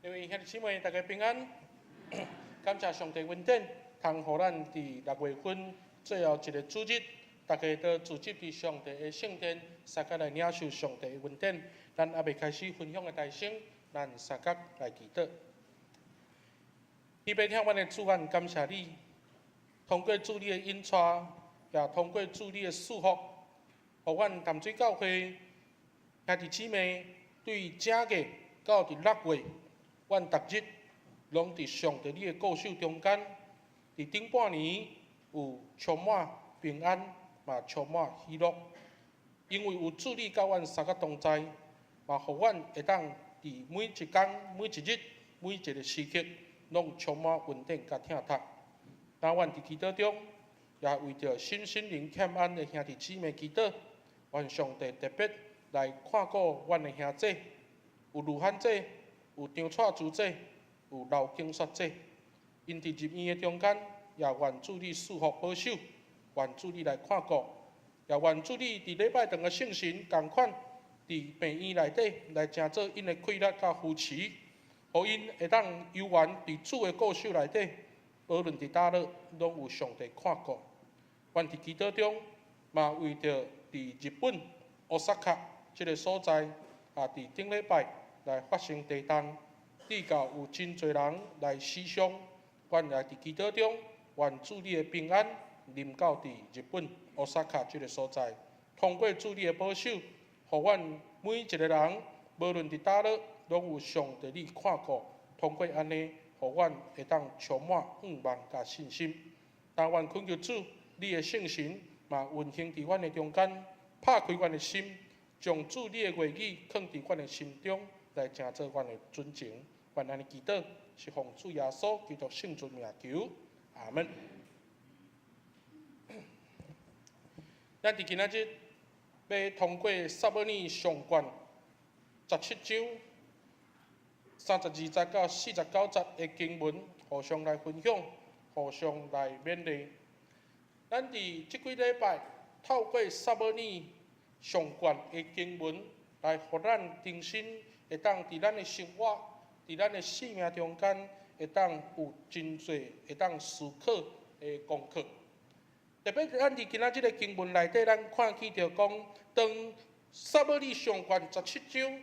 各位兄弟姊妹，大家平安。感謝上帝恩典，通予咱佇6月份最後一個主日，大家都聚集佇上帝的聖殿，相共來領受上帝的恩典。咱猶未開始分享的代先，咱相共來祈禱。天父疼阮的主，阮感謝你，通過主你的引帶，也通過主你的祝福，予阮淡水教會兄弟姊妹對正月到佇6月，阮逐日攏佇上帝你的顧守中間，佇頂半年有充滿平安，嘛充滿喜樂。因為有主你佮阮三個同在，嘛予阮會當佇每一工、每一日、每一個時刻，攏充滿恩典佮疼痛。當阮佇祈禱中，也為著身心靈欠安的兄弟姊妹祈禱，願上帝特別來看顧阮的兄姊，有盧漢姊，有張蔡珠姊，有劉景雪姊，𪜶佇入院的中間，也願主你賜福保守，願主你來看顧，也願主你佇禮拜堂的聖神仝款，佇病院內底來成做𪜶的氣力佮扶持，予𪜶會當猶原佇主的顧守內底，無論佇佗落，攏有上帝看顧。阮佇祈禱中，嘛為著佇日本大阪這个所在，啊，佇頂禮拜來發生地動，致到有真濟人來死傷。阮也佇祈禱中，願主你的平安臨到佇日本大阪這个所在，通過主你的保守，予阮每一個人，無論佇佗落，攏有上帝你看顧。通過按呢，予阮會當充滿向望佮信心。但願懇求主，你的聖神嘛運行佇阮的中間，拍開阮的心，將主你的話語囥佇阮的心中，來成做阮的準繩。願按呢祈禱，是奉主耶穌基督聖尊名求，阿門。咱佇今仔日欲通過撒母耳上卷17章32節到49節的經文，互相來分享，互相來勉勵。咱佇這幾禮拜透過撒母耳上卷的經文，來予咱重新會當佇咱的生活、佇咱的生命中間，會當有真濟會當思考的功課。特別咱佇今仔這个經文內底，咱看見著講，當撒母耳上卷十七章，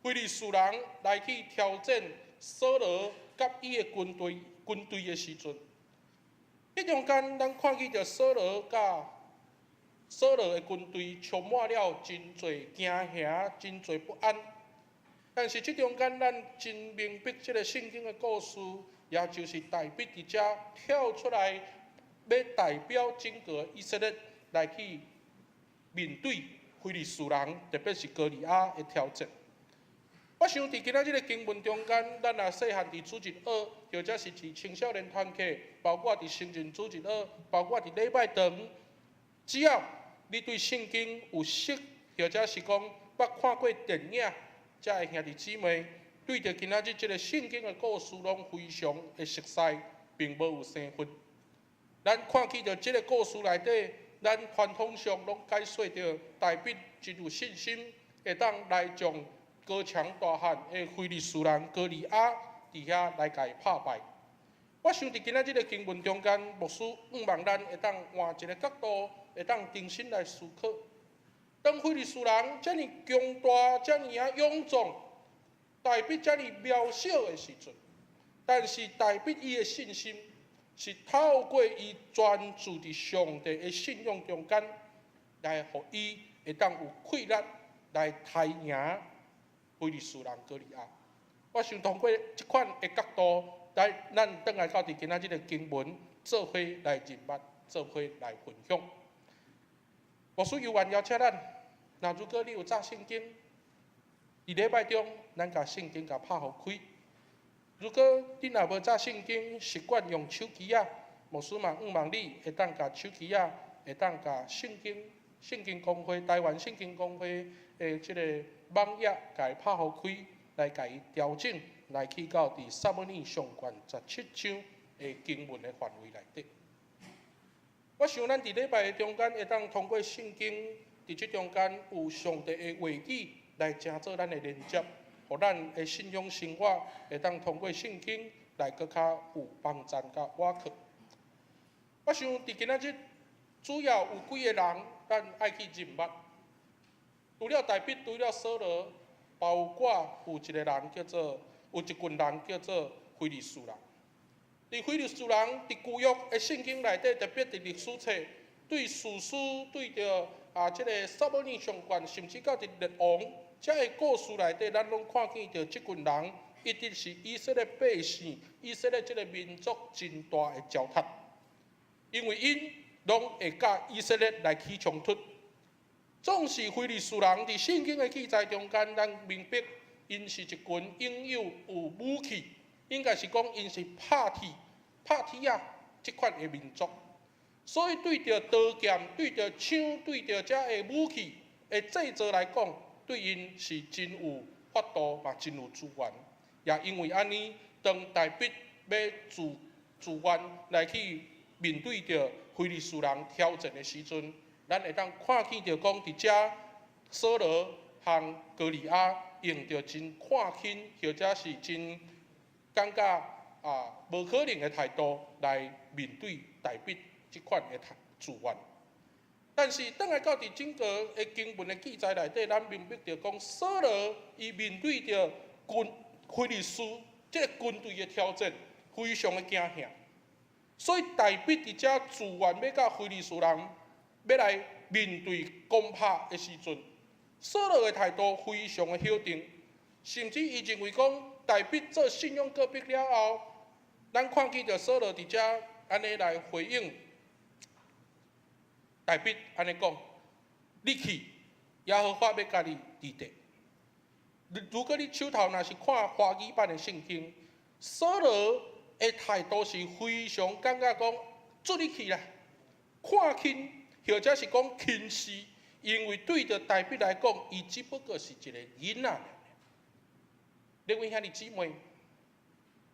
非利士人來去挑戰掃羅佮伊的軍隊的時陣，彼中間咱看見著掃羅佮掃羅的軍隊充滿了真濟驚嚇、真濟不安。但是這中間咱真明白這个聖經的故事，也就是大衛佇遮跳出來，欲代表整個以色列來去面對非利士人，特別是歌利亞的挑戰。我想佇今仔這个經文中間，咱若細漢佇主日學，或者是佇青少年團契，包括佇成人主日學，包括佇禮拜堂，只要你對聖經有識，或者是講捌看過電影，遮的兄弟姊妹，對著今仔日這个聖經的故事攏非常的熟悉，並無有生分。咱看見著這个故事內底，咱傳統上攏解說著大衛真有信心，會當來將高強大漢的非利士人歌利亞佇遐來共伊拍敗。我想佇今仔這个經文中間，牧師向望咱會當換一个角度，會當重新來思考。當非利士人遮爾強大、遮爾仔勇壯，大衛遮爾渺小的時陣，但是大衛伊的信心是透過伊專注佇上帝的信仰中間，來予伊會當有氣力來刣贏非利士人歌利亞。我想通過這款的角度，來咱轉來到佇今仔這个經文，做伙來認捌，做伙來分享。牧師猶原邀請咱，若如果你有紮聖經，佇禮拜中，咱共聖經共拍予開。如果你若無紮聖經，習慣用手機仔，牧師嘛向望你會當共手機仔，會當共聖經、聖經公會、台灣聖經公會的這个網頁共伊拍予開，來共伊調整，來去到佇撒母耳上卷十七章的經文的範圍內底。我想咱佇禮拜的中間會當通過聖經，佇這中間有上帝的話語來成做咱的連接。予咱的信仰生活會當通過聖經來閣較有幫贊佮倚靠。我想佇今仔日主要有幾个人，咱愛去認捌。除了大衛，除了掃羅，包括有一个人叫做，有一群人叫做非利士人。佇非利士人佇舊約的聖經內底，特別佇歷史冊，對士師，對著啊，這个撒母耳上卷，甚至到佇列王遮个故事內底，咱攏看見著這群人一直是以色列百姓、以色列這个民族真大的糟蹋，因為𪜶攏會佮以色列來起衝突。總是非利士人佇聖經的記載中間，咱明白𪜶是一群擁有有武器，應該是講𪜶是拍鐵、拍鐵仔這款的民族。所以對著刀劍、對著槍、對著遮个武器的製造來講，對𪜶是真有法度，嘛真有資源。也因為按呢，當大衛欲自自願來去面對著非利士人挑戰的時陣，咱會當看見著講，佇遮掃羅和歌利亞用著真看輕，或者是真感覺啊無可能的態度來面對大衛這款的自願。但是，轉來到佇整個的經文的記載內底，咱明白著講，掃羅伊面對著軍非利士這个軍隊的挑戰，非常的驚嚇。所以大衛佇遮自願欲佮非利士人欲來面對攻拍的時陣，掃羅的態度非常的否定，甚至伊認為講大衛做信仰告白了後，咱看見著掃羅佇遮按呢來回應大衛按呢講：你去，耶和華欲佮你佇咧。如果你手頭若是看華語版的聖經，掃羅的態度是非常感覺講，准你去啦，看輕或者是講輕視，因為對著大衛來講，伊只不過是一个囡仔。各位兄弟姊妹，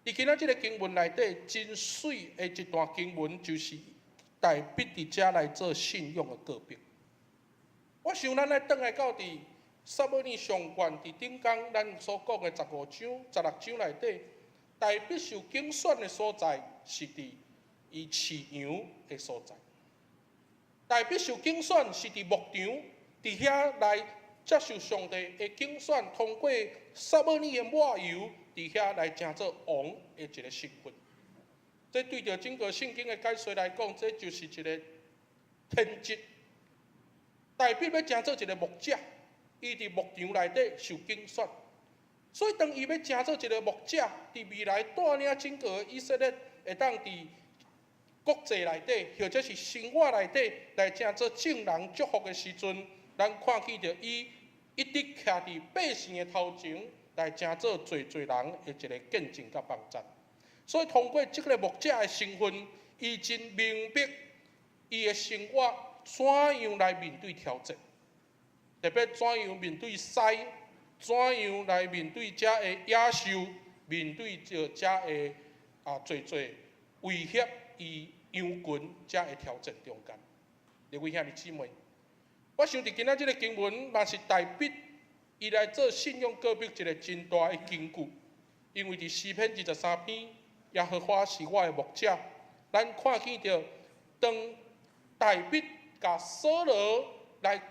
佇今仔這个經文內底，真媠的一段經文，就是大衛佇遮來做信仰的告白。我想咱愛轉來到佇撒母耳上卷佇頂工咱所講的15章、16章內底，大衛受揀選的所在是佇伊飼羊的所在。大衛受揀選是佇牧場，佇遐來接受上帝的揀選，通過撒母耳的抹油，佇遐來成做王的一个身份。這對著整個聖經的解說來講，這就是一个天職。大衛欲成做一个牧者，伊佇牧場內底受揀選，所以當伊欲成做一个牧者，佇未來帶領整個以色列會當佇國際內底，或者是生活內底來成做眾人祝福的時陣，咱看見著伊一直徛佇百姓的頭前，來成做濟濟人的一个見證佮幫贊。所以通過這个牧者的身份，伊真明白伊的生活怎樣來面對挑戰，特別怎樣面對獅，怎樣來面對遮个野獸，面對著遮个啊濟濟威脅伊羊群遮个挑戰中間。各位兄弟姊妹，我想佇今仔這个經文嘛是大衛伊來做信仰告白一个真大的根據，因為佇詩篇23篇，耶和華是我的牧者，咱看見著當大衛共掃羅來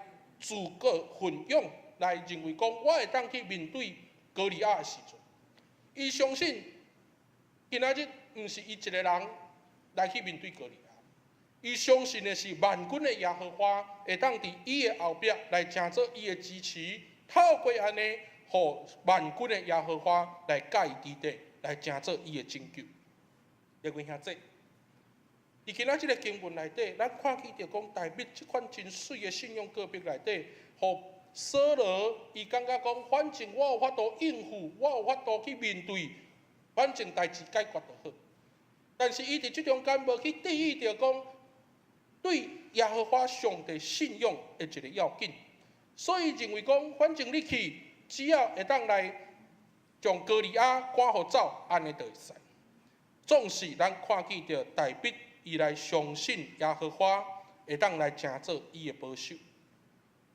自告奮勇，來認為講我會當去面對歌利亞的時陣，伊相信今仔日毋是伊一个人來去面對歌利亞，伊相信的是萬軍的耶和華會當佇伊的後壁來成做伊的支持，透過按呢，予萬軍的耶和華來佮伊佇咧，來成做伊的拯救。各位兄弟，佇今仔這个經文內底，咱看見著講大衛這款真媠的信仰告白內底，予掃羅伊感覺講，反正我有法度應付，我有法度去面對，反正代誌解決就好。但是伊佇這中間無去注意著講，對耶和華上帝信仰的一个要緊，所以認為講，反正你去，只要會當來將歌利亞趕予走，按呢就會使。總是咱看見著大衛伊來相信耶和華會當來成做伊的保守，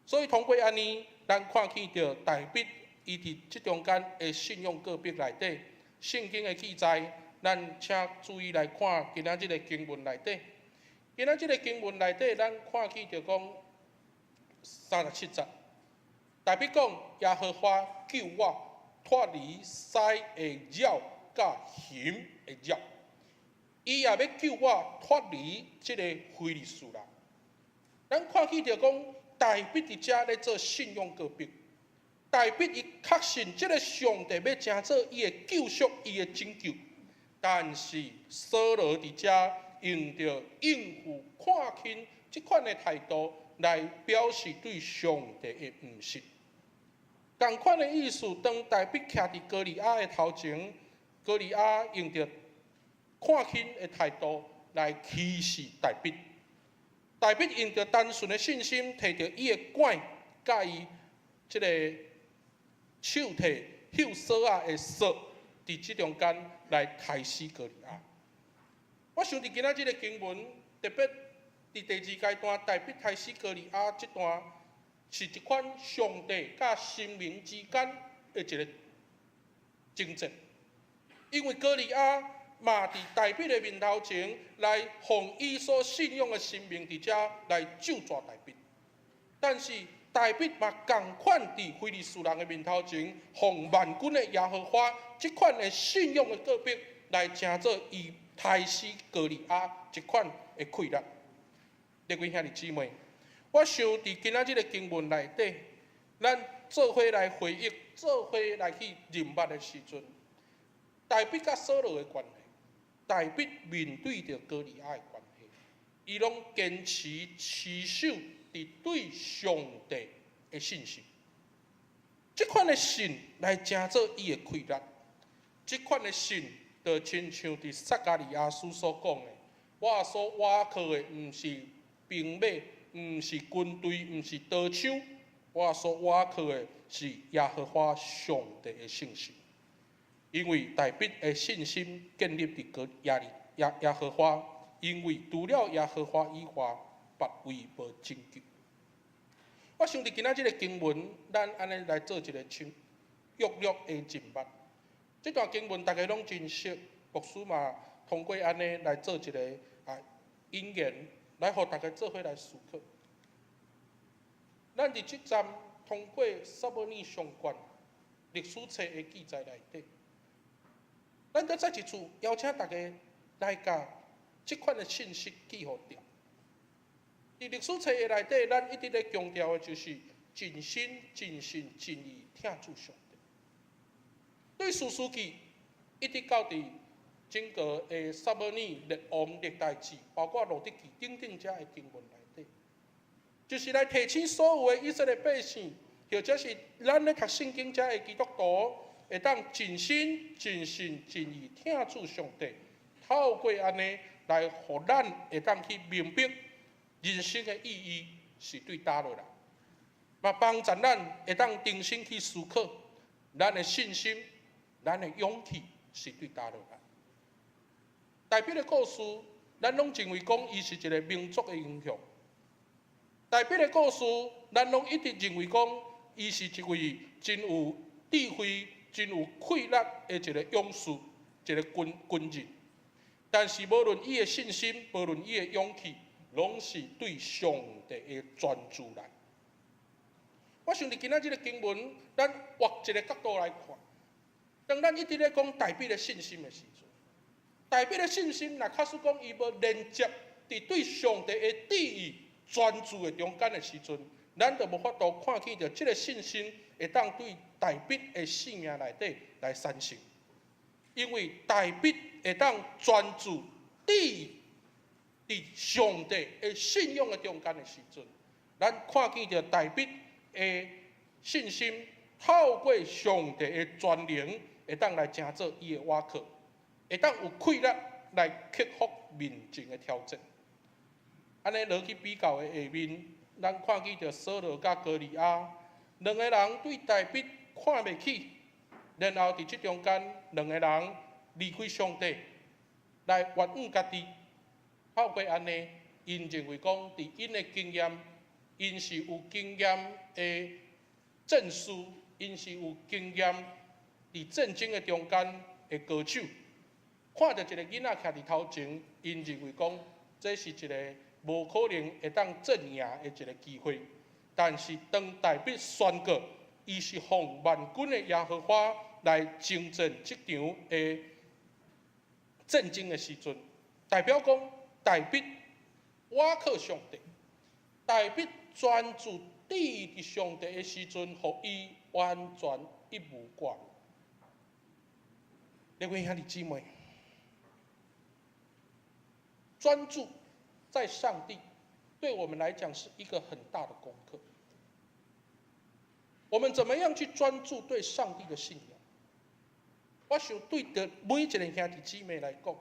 所以通過按呢，咱看見著大衛伊佇這中間的信仰告白內底，聖經的記載，咱請注意來看今仔這个經文內底。今仔這个經文內底，咱看見著講37節，大衛講耶和華救我脫離獅的爪佮熊的爪，伊也欲救我脫離這个非利士人。咱看見著講，大衛佇遮咧做信仰告白，大衛伊確信這个上帝欲成做伊的救贖、伊的拯救，但是掃羅佇遮用著應付看輕這款的態度來表示對上帝的毋信。仝款的意思，當大衛徛佇歌利亞的頭前，歌利亞用著看輕的態度來歧視大衛。大衛用著單純的信心，提著伊的拐，佮伊這个手提搝索仔的索，佇這中間來刣死歌利亞。我想佇今仔這个經文，特別佇第二階段，大衛刣死歌利亞這段，是一款上帝佮神明之間的一个爭戰。因為歌利亞嘛佇大衛的面頭前來奉伊所信仰的神明佇遮來咒詛大衛，但是大衛嘛仝款佇非利士人的面頭前，奉萬軍的耶和華這款的信仰的告白來成做伊刣死歌利亞這款的氣力。各位兄弟姊妹，我想佇今仔這个經文內底，咱做伙來回憶，做伙來去認捌的時陣，大衛佮掃羅的關係，大衛面對著歌利亞的關係，伊攏堅持持守佇對上帝的信心。這款的信來成做伊的氣力，這款的信就親像佇撒迦利亞書所講的，我所倚靠的毋是兵馬，毋是軍隊，毋是刀槍，我所倚靠的是耶和華上帝的信心。因為大衛的信心建立佇個耶利耶耶和華，因為除了耶和華以外，別位無拯救。我想佇今仔這个經文，咱按呢來做一个深約略的認捌。這段經文大家攏真熟，牧師嘛通過按呢來做一个引言，來予大家做伙來思考。咱佇這站通過撒母耳上卷歷史冊的記載內底，咱閣再一次邀請大家來共這款的信息記予牢。佇歷史冊的內底，咱一直咧強調的就是盡心、盡性、盡意疼主上帝。對士師記一直到佇整個的撒母耳列王歷代志，包括路得記等等遮的經文內底，就是來提醒所有的以色列百姓，或者是咱咧讀聖經遮的基督徒，會當盡心、盡性、盡意疼主上帝，透過按呢來予咱會當去明白人生的意義是對佗落來，嘛幫助咱會當重新去思考咱的信心、咱的勇氣是對佗落來。大衛的故事，咱攏認為講伊是一个民族的英雄。大衛的故事，咱攏一直認為講伊是一位真有智慧、真有氣力的一个勇士，一个軍人。但是，無論伊的信心，無論伊的勇氣，攏是對上帝的專注來。我想佇今仔這个經文，咱換一个角度來看，當咱一直咧講大衛的信心的時陣，大衛的信心，若假使講伊無連接佇對上帝的旨意專注的中間的時陣，咱就無法度看見著這个信心會當對大衛的生命內底來產生。因為大衛會當專注佇佇上帝的信仰的中間的時陣，咱看見著大衛的信心透過上帝的權能，會當來成做伊的倚靠，會當有氣力來克服面前的挑戰。按呢落去比較的下面，咱看見著掃羅佮歌利亞兩个人對大衛看袂起，然後佇這中間兩个人離開上帝，來冤枉家己。透過按呢，𪜶認為講，佇𪜶的經驗，𪜶是有經驗的戰士， 𪜶是有經驗佇戰爭的中間的高手，看著一个囡仔徛佇頭前，𪜶認為講這是一个無可能會當戰贏的一个機會。但是當大衛宣告，伊是奉萬軍的耶和華來征戰這場的戰爭的時陣，代表講大衛倚靠上帝，大衛專注注意佇上帝的時陣，予伊完全一無掛慮。各位兄弟姊妹，專注在上帝，對我們來講是一個很大的功課。我們怎麼樣去專注對上帝的信仰？我想對著每一個兄弟姊妹來講，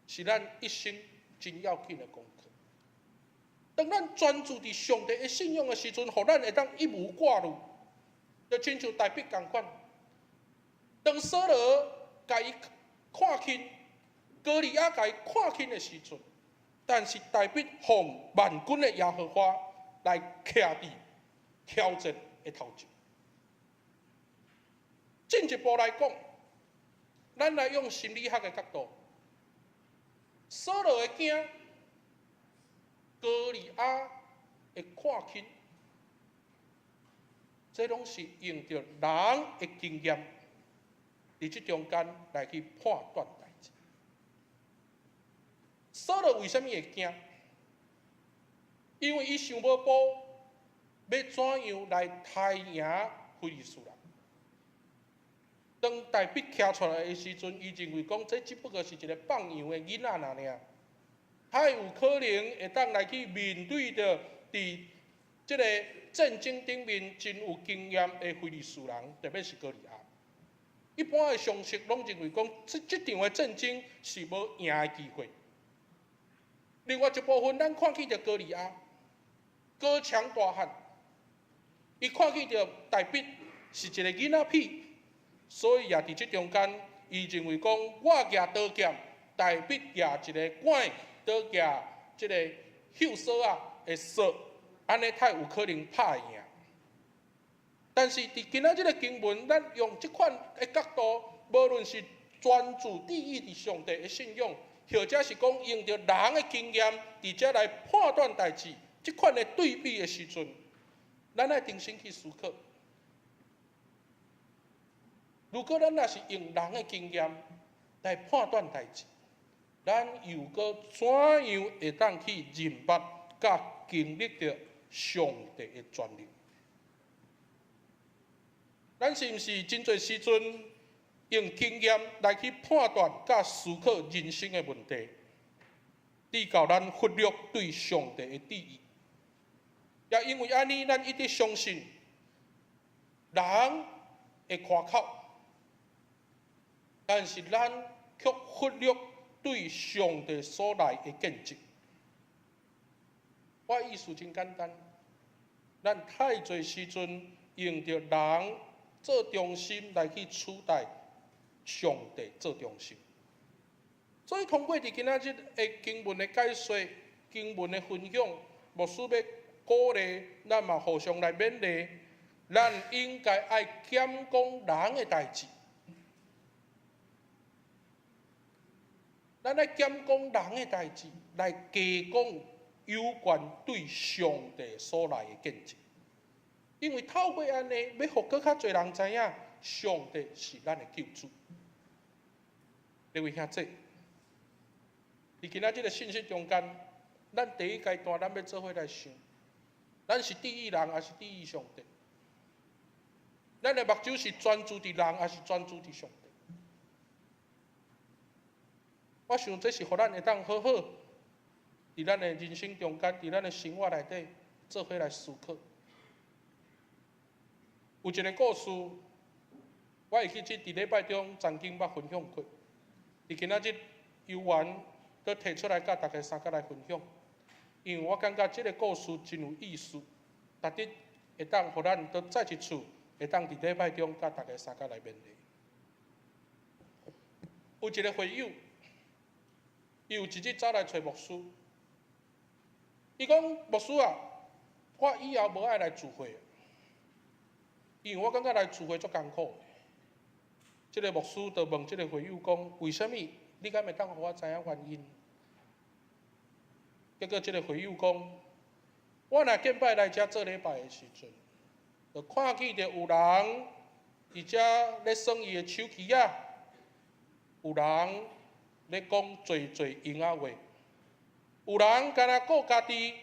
是咱一生真要緊的功課。當咱專注佇上帝的信仰的時陣，予咱會當一無掛慮，就親像大衛仝款。當掃羅共伊看輕，歌利亞共伊看輕的時陣，但是大衛奉萬軍的耶和華來徛佇挑戰的頭前。進一步來講，咱來用心理學的角度，掃羅會驚，歌利亞會看輕，這攏是用著人的經驗，佇這中間來去判斷代誌。掃羅為啥物會驚？因為伊想無步欲怎樣來刣贏非利士人。當大衛徛出來的時陣，伊認為講這只不過是一个放羊的囡仔爾爾，他有可能會當來去面對著佇這个戰爭頂面真有經驗的非利士人，特別是歌利亞。一般的常識攏認為講，這場的戰爭是無贏的機會。另外一部分，咱看見著歌利亞，高強大漢，伊看見著大衛是一个囡仔屁，所以也佇這中間，伊認為講，我舉刀劍，大衛舉一个拐，刀舉這个搝索仔的索，按呢才有可能拍會贏。但是佇今仔這个經文，咱用這款的角度，無論是專注注意佇上帝的信仰，或者是講用著人的經驗，佇遮來判斷代誌，這款的對比的時陣，咱愛重新去思考。如果咱若是用人的經驗來判斷代誌，咱又閣怎樣會當去認捌佮經歷著上帝的權能？咱是毋是真濟時陣用經驗來去判斷佮思考人生的問題，直到咱忽略對上帝的注意？也因為按呢，咱一直相信人會誇口，但是咱卻忽略對上帝所來的見證。我意思真簡單，咱太濟時陣用著人做中心來去取代上帝做中心。所以通過佇今仔日的經文的解說、經文的分享，牧師欲鼓勵咱嘛互相來勉勵，咱應該愛減講人的代誌，咱愛減講人的代誌，來加講有關對上帝所來的見證。因為透過按呢，欲予閣較濟人知影，上帝是咱的救主。各位兄弟，佇今仔這个信息中間，咱第一階段咱欲做伙來想，咱是注意人，抑是注意上帝？咱的目睭是專注佇人，抑是專注佇上帝？我想這是予咱會當好好佇咱的人生中間，佇咱的生活內底做伙來思考。有一个故事，我會記得佇禮拜中曾經捌分享過。佇今仔日猶原閣提出來佮大家相共來分享，因為我感覺這个故事真有意思，值得會當予咱閣再一次會當佇禮拜中佮大家相共來勉勵。有一个會友，伊有一日走來揣牧師，伊講牧師啊，我以後無愛來聚會。因為我感覺來聚會足艱苦。這個牧師就問這個會友講：為啥物？你敢會當予我知影原因？結果這個會友講：我若見擺來遮做禮拜的時陣，就看見著有人佇遮咧耍伊的手機仔，有人咧講濟濟閒仔話，有人干焦顧家己，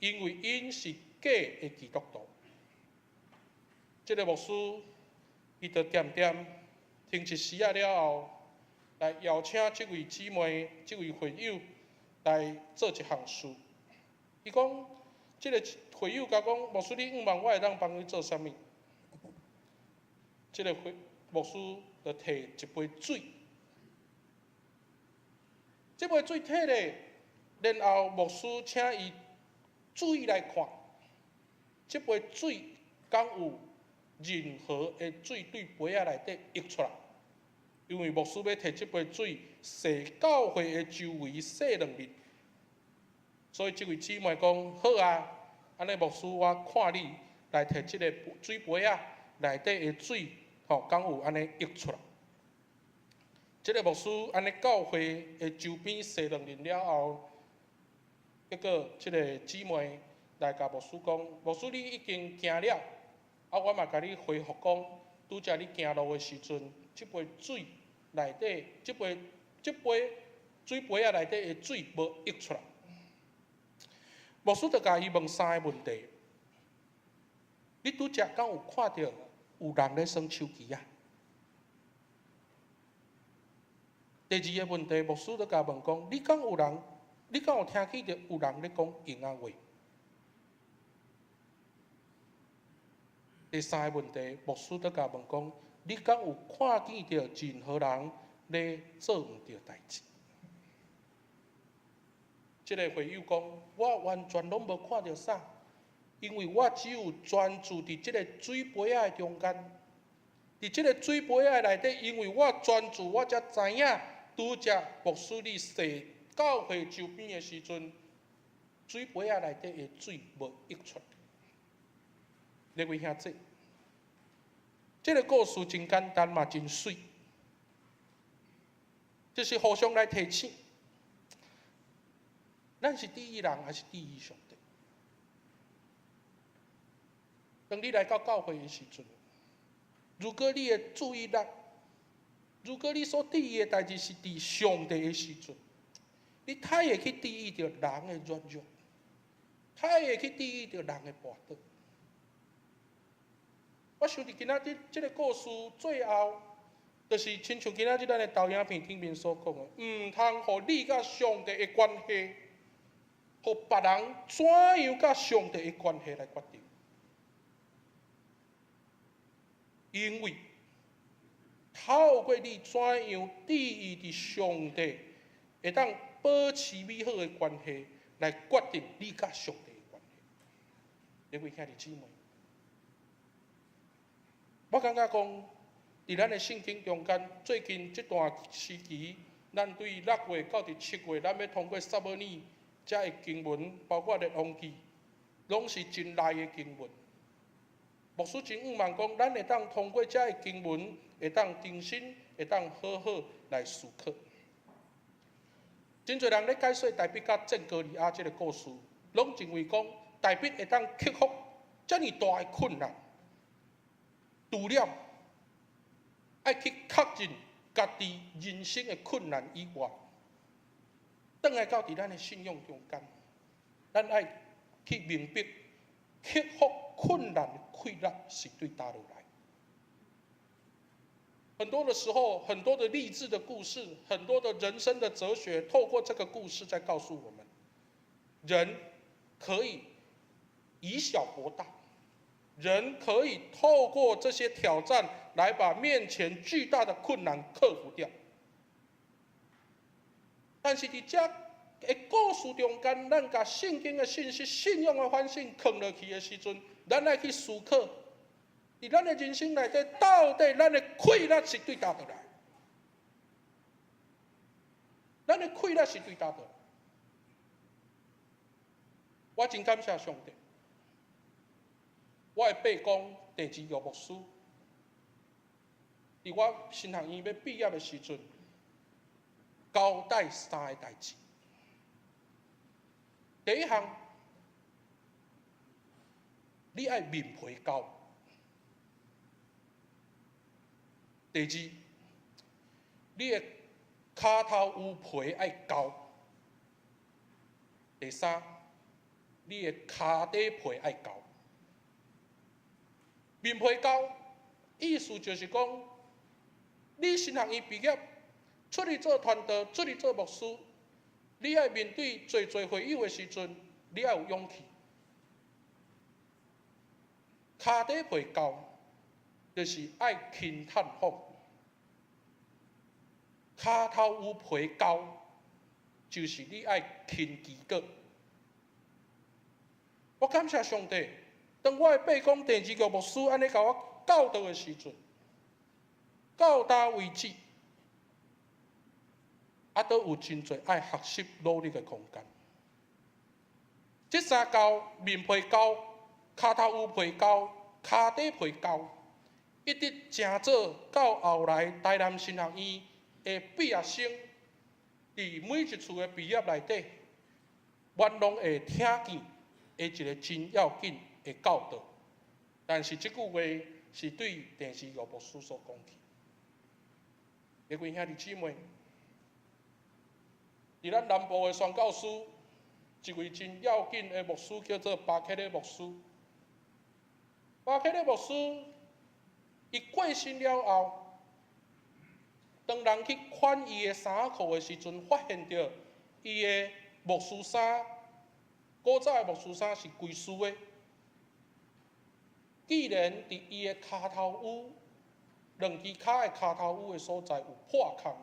因為𪜶是假的基督徒。這個牧師，伊就恬恬停一時仔了後，來邀請這位姊妹、這位會友來做一項事。伊講，這個會友共講，牧師，你向望我會當幫你做啥物？這個會牧師就提一杯水，這杯水提咧，然後牧師請伊注意來看，這杯水敢有任何的水對杯仔內底溢出來？因為牧師欲提這杯水洗教會的周圍洗2日，所以這位姊妹講，好啊，按呢牧師我看你來提這个水杯仔內底的水，吼，敢有按呢溢出來？這个牧師按呢教會的周邊洗兩日了後，結果這个姊妹來共牧師講，牧師你已經行了，啊，我嘛共你回覆講，拄才你行路的時陣，這杯水內底，這杯水杯仔內底的水無溢出來。牧師就共伊問三个問題：你拄才敢有看著有人咧耍手機仔？第二个問題，牧師就共問講：你敢有人？你敢有聽見著有人咧講閒仔話？第三个問題，牧師就共問講：你敢有看見著任何人咧做毋對代誌？這个會友講：我完全攏無看著啥，因為我只有專注佇這个水杯仔的中間，佇這个水杯仔內底，因為我專注，我才知影拄才牧師你洗教會周邊的時陣，水杯仔內底的水無溢出來。各位兄弟，這个故事真簡單嘛，真媠，這是互相來提醒。咱是注意人，還是注意上帝？當你來到教會的時陣，如果你的注意力，如果你所注意的代誌是佇上帝的時陣，你太會去注意著人的軟弱，太會去注意著人的跋倒。我想佇今仔日這个故事最後，就是親像今仔日咱的投影片頂面所講的，毋通予你佮上帝的關係，予別人怎樣佮上帝的關係來決定。因為透過你怎樣注意佇上帝，會當保持美好的關係，來決定你佮上帝的關係。各位兄弟姊妹，我感覺講，佇咱的聖經中間，最近這段時期，咱對6月到佇7月，咱欲通過撒母耳遮的經文，包括列王記，攏是真內的經文。牧師真向望講，咱會當通過遮的經文，會當重新，會當好好來思考。真濟人咧解說大衛佮戰歌利亞這个故事，攏認為講大衛會當克服遮爾大的困難，除了愛去確認家己人生的困難以外，轉來到佇咱的信仰中間，咱愛去明白克服困難的氣力是對佗落來。很多的時候，很多的勵志的故事，很多的人生的哲學，透過這個故事在告訴我們：人可以以小博大，人可以透過這些挑戰來把面前巨大的困難克服掉。但是佇這个故事中間，咱共聖經的信息、信仰的反省囥落去的時陣，咱愛去思考，佇咱的人生內底，到底咱的氣力是對佗落來？咱的氣力是對佗落來？我真感謝上帝。我的伯公鄭志玉牧師，佇我神學院欲畢業的時陣，交代三个代誌。第一項，你愛面皮厚；第二，你的跤頭趺皮愛厚；第三，你的跤底皮愛厚。面皮厚，意思就是講，你神學院畢業，出去做傳道，出去做牧師，你愛面對濟濟會友的時陣，你愛有勇氣。跤底皮厚，就是愛輕嘆風。跤頭趺皮厚，就是你愛勤祈禱。我感謝上帝，當我的伯公鄭志玉牧師按呢共我教導的時陣，到今為止，猶閣有真濟愛學習努力的空間。這三厚，面皮厚、跤頭趺皮厚、跤底皮厚，一直成做到後來台南神學院的畢業生，佇每一次的畢業內底，阮攏會聽見的一個真要緊的教導。但是這句話是對鄭志玉牧師所講起。各位兄弟姊妹，佇咱南部的宣教師，一位真要緊的牧師叫做巴克禮牧師。巴克禮牧師，伊過身了後，當人去翻伊的衫仔褲的時陣，發現著伊的牧師衫，古早的牧師衫是規絲的，竟然佇伊的跤頭趺，兩支跤的跤頭趺的所在有破空。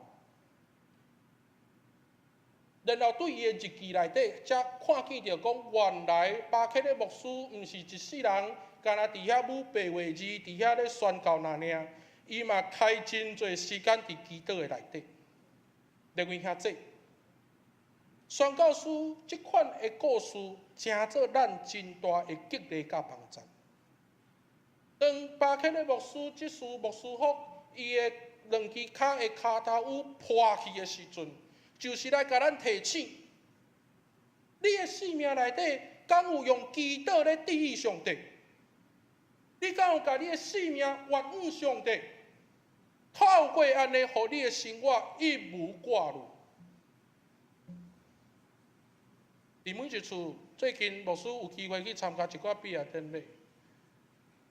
然後對伊的日記內底，才看見著講，原來巴克禮牧師毋是一世人，干焦佇遐舞白話字，佇遐咧宣教爾爾，伊嘛開真濟時間佇祈禱的內底。各位兄弟，宣教師這款的故事，成做咱真大的激勵佮幫助。當巴克禮牧師這事牧師服，伊的兩支跤的跤頭趺破去的時陣，就是來共咱提醒，你的生命內底，敢有用祈禱咧注意上帝？你敢有共你的生命冤枉上帝？透過按呢，予你的生活一無掛慮。佇每一次，最近牧師有機會去參加一寡畢業典禮，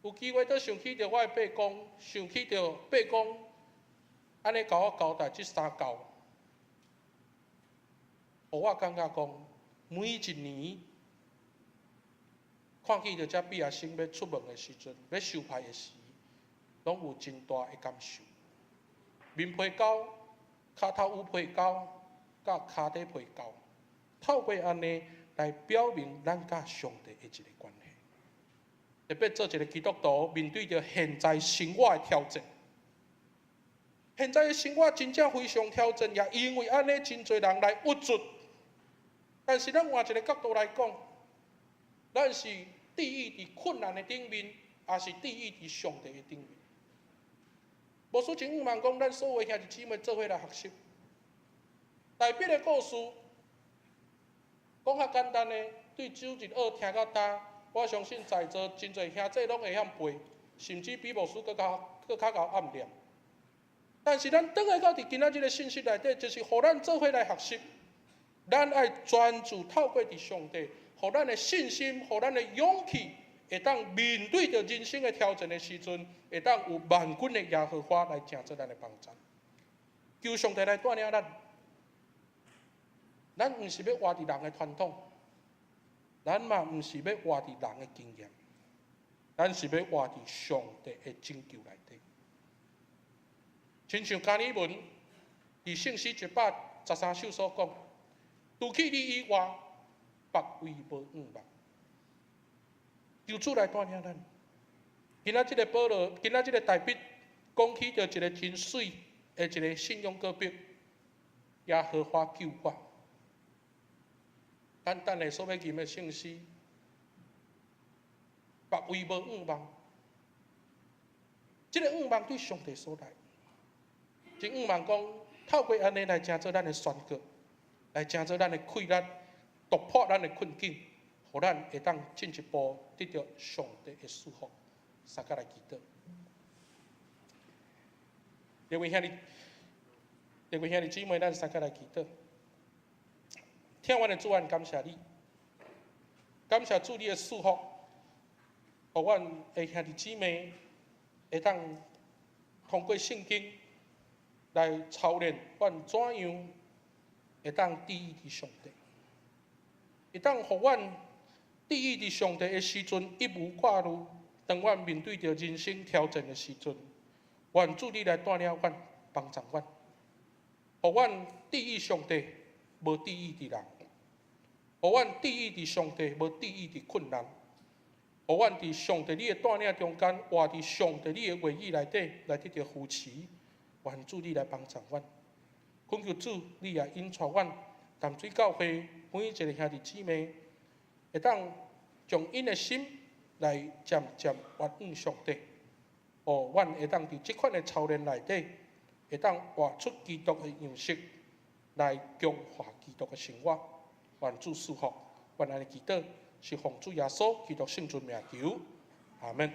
有機會閣想起著我的伯公，想起著伯公按呢共我交代這三厚，予我感覺講，每一年看見著這畢業生欲出門的時陣，欲收牌的時，攏有真大的感受。面皮厚、跤頭趺皮厚、佮跤底皮厚，透過按呢來表明咱佮上帝的一个關係。特別做一个基督徒，面對著現在生活的挑戰，現在的生活真正非常挑戰，也因為按呢，真濟人來鬱卒。但是咱換一个角度來講，咱是置於佇困難的頂面，抑是置於佇上帝的頂面？牧師真向望講，咱所有兄弟姊妹做伙來學習。大衛的故事講較簡單的，對主日學聽到今，我相信在座真濟兄弟攏會曉背，甚至比牧師閣較閣較𠢕暗念。但是咱轉來到佇今仔日的信息內底，就是予咱做伙來學習。咱愛專注透過佇上帝，予咱的信心，予咱的勇氣，會當面對著人生的挑戰的時陣，會當有萬軍的耶和華來成做咱的幫助。求上帝來帶領咱，咱毋是欲活佇人的傳統，咱嘛毋是欲活佇人的經驗，咱是欲活佇上帝的拯救內底。親像加爾文佇聖詩113首所講：除去你以外，別位無向望。求主來帶領咱。今仔這个保羅，今仔這个大衛講起著一个真媠的一个信仰告白，耶和華救我。簡單的所欲吟的聖詩，別位無向望。這個向望對上帝所來，真向望講透過按呢來成做咱的宣告，來成做咱的氣力，突破咱的困境，予咱會當進一步得著上帝的祝福。三個來祈禱。各位兄弟，各位兄弟姊妹，咱三個來祈禱。疼阮的主，阮感謝你，感謝主你的祝福，予阮的兄弟姊妹會當通過聖經來操練阮怎樣會當注意佇上帝，會當予阮注意佇上帝的時陣一無掛慮。當阮面對著人生挑戰的時陣，願主你來帶領阮，幫助阮，予阮注意上帝，無注意佇人；予阮注意佇上帝，無注意佇困難；予阮佇上帝你的帶領中間，活佇上帝你的話語內底，來得著扶持。願主你來幫助阮，懇求主你也引帶阮淡水教會每一个兄弟姊妹，會當將𪜶的心來漸漸越向上帝，予阮會當佇這款的操練內底，會當活出基督的樣式，來強化基督的生活。願主賜福，阮按呢祈禱，是奉主耶穌基督聖尊名求，阿門。